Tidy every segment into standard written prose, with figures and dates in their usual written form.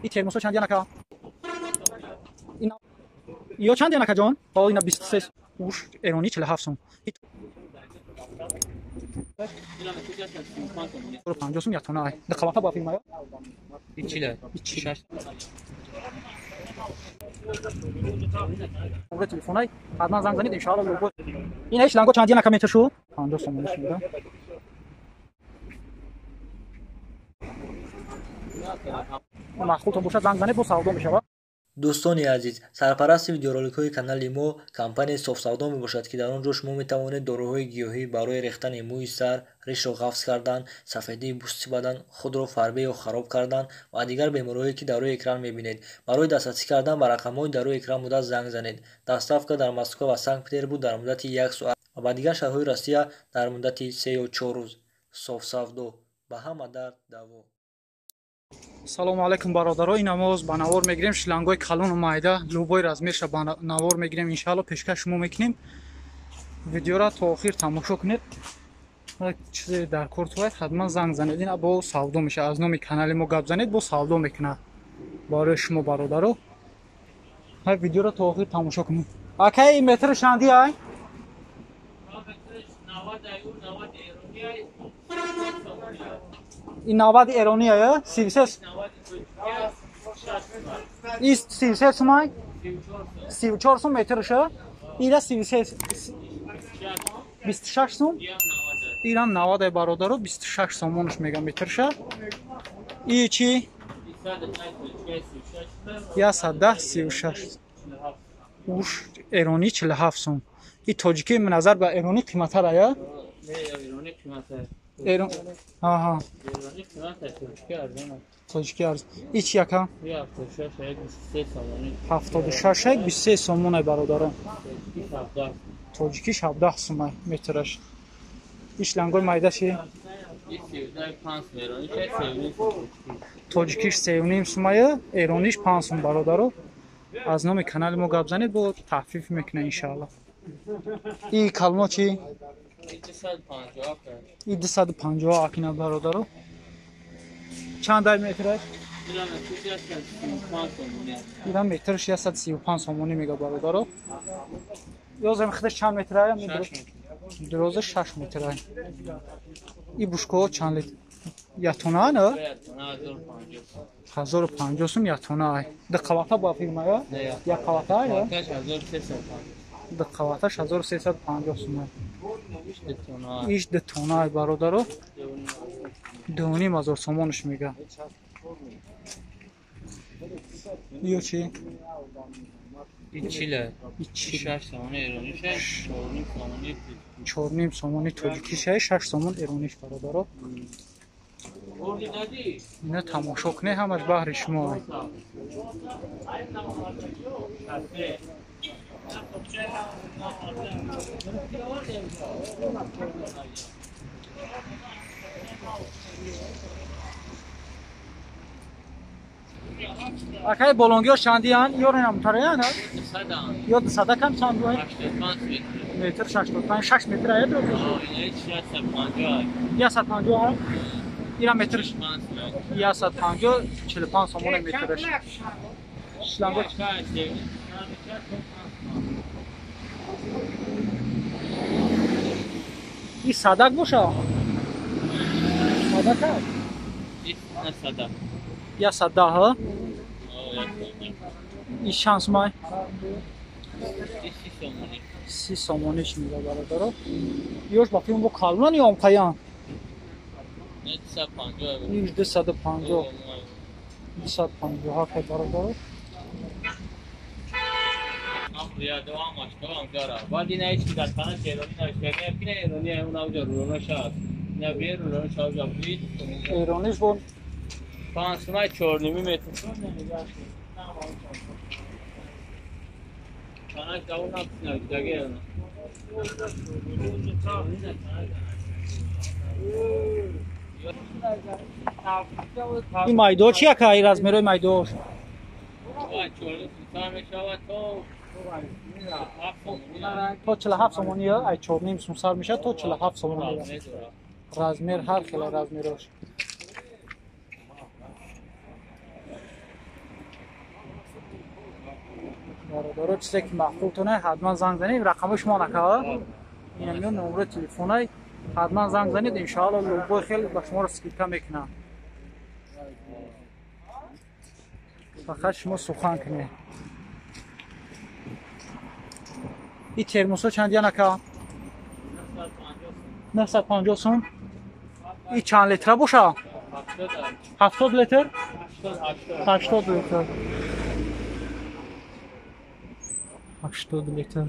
И термосо чанд янака? Ина ё чанд янака ҷон? О ина 23 уш эрони 47 сом. 50 сом ятона ай. Д қабата ба фирма ё? И чиле. И чиле. Телефонай ҳатман занг занед иншаалло лубо. Ина шланго чанд янака метр шу? 50 сом мешуда. Махлутон бошад занг занед бо савдо мешавад. Дӯстони азиз, сарпарасти видеороликҳои канали мо компанияи Софсавдо мебошад, ки дар он ҷо шумо метавонед доруҳои гиёҳӣ барои рехтани мӯи сар, ришро ғафз кардан, сафедии пӯсти бадан, худро фарбе ё хароб кардан ва дигар бемориҳое, ки дар рӯи экран мебинед. Барои дастрасӣ кардан ба рақамҳои дар рӯи экран буда занг занед. Доставка дар Москва ва Санкт-Петербург дар муддати 1 соат ва ба дигар шаҳрҳои Россия дар муддати 3 ё 4 рӯз. Софсавдо ба ҳама дард даво. Салому алайкум бародаро, ин намоз ба навор мегирем шлангои калону майда, любой размерша ба навор мегирем, иншаалло пешкаш шумо мекунем. Видеора то охир тамошо кунед. Чизе дар кор туад ҳатман занг занед. Ин бо савдо меша, аз номи канали мо гап занед, бо савдо мекунад барои шумо бародаро. Ҳай видеора то охир тамошо кунед. Акай метр шанди ай? И 90 эрони ая? 33. И 33 сумай? 34 сум метрша? Ира 33 26 сум? Ирам 90 ай бародаро, 26 сомонш мега метрша. И чи? 110 36. Уш эрони 47 сум. И тоҷики назар ба эрони қиматтар ая? Не, эрони қиматтар. Эрон. Аҳа. Эрони қимат аст, тоҷики арзон аст. Тоҷики арзон. И чи яка? 76 23 сомонӣ. 76 23 сомон ай бародарон. Тоҷики 17. Тоҷики 17 сум ай метраш. И шлангои майда чи? И 13 сум эрониш, 3.5 сум тоҷики. Тоҷикиш 3.5 сум ай, эрониш 5 сум бародаро. Аз номи канали мо гап занед, бо тахфиф мекунад иншаалло. И калмо чи? 257. И 250 акина бародаро. Чанд ай метраш? Ира метр 635 сомонӣ мега бародаро. Ёзам худаш чанд метр ая? Дуроза 6 метр ай. И бушкоҳо чанд литр? Ятона на? 1050 сум ятона ай. Ду қабата ба фирма ё? Як қабата ай? Ду қабаташ 1350 сум ай. Иш ду тона ай бародаро. 2,5 ҳазор сомонш мега. Ё чи? И чиле. И чиле. 6 сомони эрониш, 4.5 сомони. 4.5 сомони тоҷикиш, 6 сомон эрониш бародаро. Ина тамошо кунед, ҳамаш баҳри шумо. Акай болонгиҳо чандиянд? Ё намтараянд? Ё садакам чанд буай? 85 метр. Метр 85, 6 метр ая дуроза? 150. 150 ира метр 150 45 сомона метраш. Шланго и садак боша? Садак аст? Я садаҳ? И чанд сумай? 30 сомониш мега бародаро. Ёш ба филм бо калман ё омқаян? Иш 250. 250 бародаро. بعد اینا هیچ در خانه ایرانی نوشته نه ایرانی اون اوجا رولونا شد نه بیر رولونا شد اوجا بید ایرانیش بون 5 سومای 4.5 متر خانه داون نه دیگه این майдо чи яка ин размерои майдош? То 47 сомонӣ, ай 4.5 сум сар мешавад то 47 сомонӣ. Размер ҳар хела размерош. Бародаро, чизе ки маъқултонай, ҳатман занг занед. Рақамҳои шумо нака? Ина миён номерои телефонай. Ҳатман занг занед, иншоалло любой хел ба шуморо скидка мекунам. Фақат шумо сухан кунед. И термосҳо чанд янака? 950 сом. И чанд литра боша? 70 литр? 80 литр. 80 литр.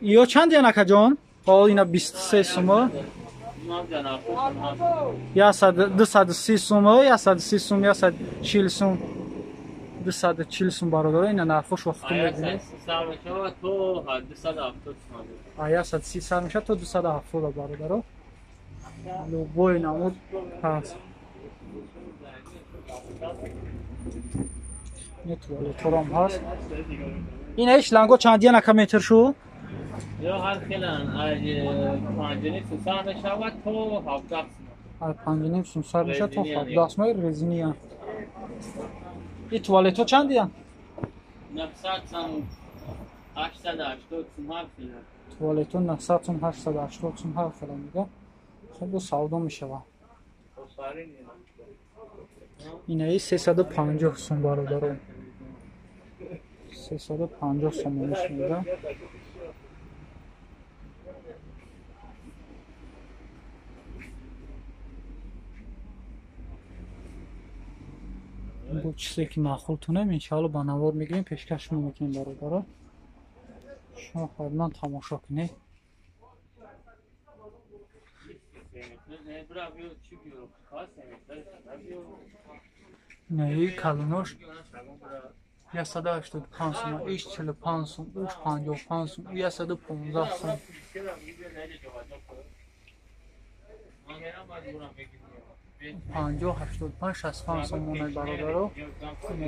Ё чанд янака ҷон? Ҳол ина 23 сом. 230 сом, 130 сом, 140 сом. 240 сом бародаро, ина нархош вақту мебинед. 130 сар мешавад то 270 бародаро. Любой намуд ҳаст. Не туалеторам ҳаст. Ина иш ланго чанд янака метр шу? یا هر خیلن از 5.5 سر میشود تا 17 سم. از 5.5 سم سر میشود تا 17 سم رزینی هست. این توالت ها چند دیگه؟ 900 سم 880 سم هر خیلن. توالت ها 900 سم 880 سم هر خیلن میگه. خب سودا میشود. اینه 350 سم برادرم. 350 سم میشه. Бо чизе ки маъқултонем, иншоалло ба навор мегирем, пешкаш шумо мекунем бародаро. Шумо ҳатман тамошо кунед. Инаи калонош 185 сом, иш 45 сом, уш 55 сом, 115 сом. 50, 85, 65 сомонай бародаро.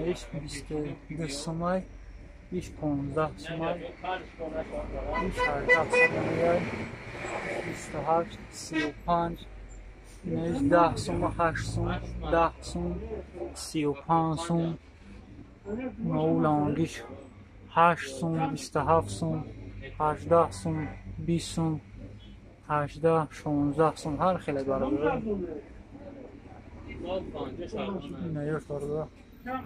Иш 22 сомай, иш 15 сомай, иш 18 сомонай, 28, 35, иш 10 сом, 8 сом, 10 сом, 35 сом, ноулангиш 8 сом, 27 сом, 18 сом, 20 сом, 18, 16 сом, ҳар хеле бародаро. Инаёш бародар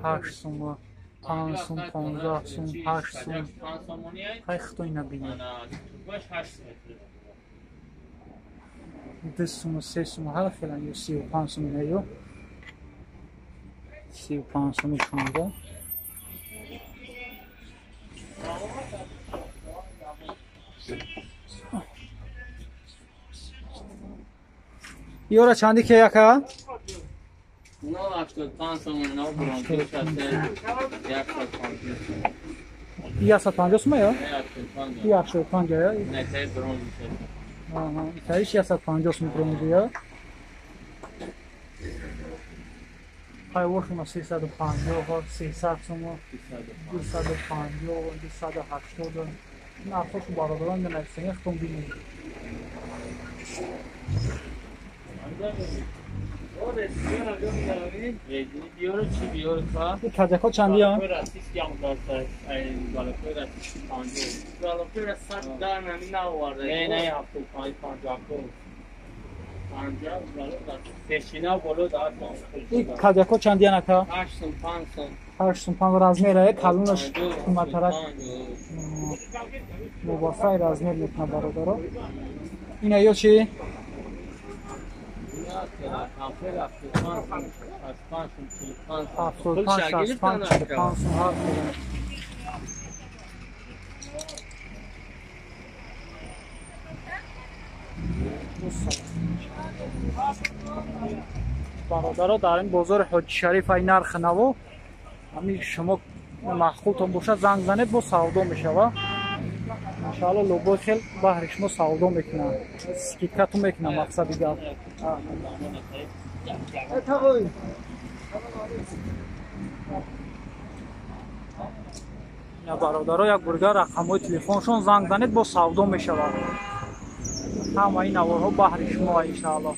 8 сом, 5 сом, 15 сом, 8 сом. Хай хто ина бинед. 2 сом, 3 сом, ҳар хелан ё 35 сом инаё. 35 сом 16. Ёра чанди ки яка? 85 сом, 9 бронзӣ 150 сом ё? 185 ё? Не, це бронзӣ. Аҳа, итаиш 150 сом бронзӣ ё? Хайвошуна 350, 300 сом, 250, 280. Нархошу бародарон менависем, худтон бинед. کجکا چندی ها؟ این کجکا چندی ها نکا؟ 8 سوم 5 размер калонаш қиматтарак мувофиқи размер мекунад бародаро. Ина ё чӣ? 75, 65, 45 сом ҳар хеле. Бародаро, дар ин бозори Ҳоҷи Шариф ай нархи наво ҳамин шумо маъқултон бошад занг занед, бо савдо мешава. Иншоалло любой хел баҳри шумо савдо мекунад, скидкатон мекунад мақсади гап. Я бародаро, як бурга рақамҳои телефоншон занг занед, бо савдо мешавад. Ҳамаи наворҳо баҳри шумо иншоалло.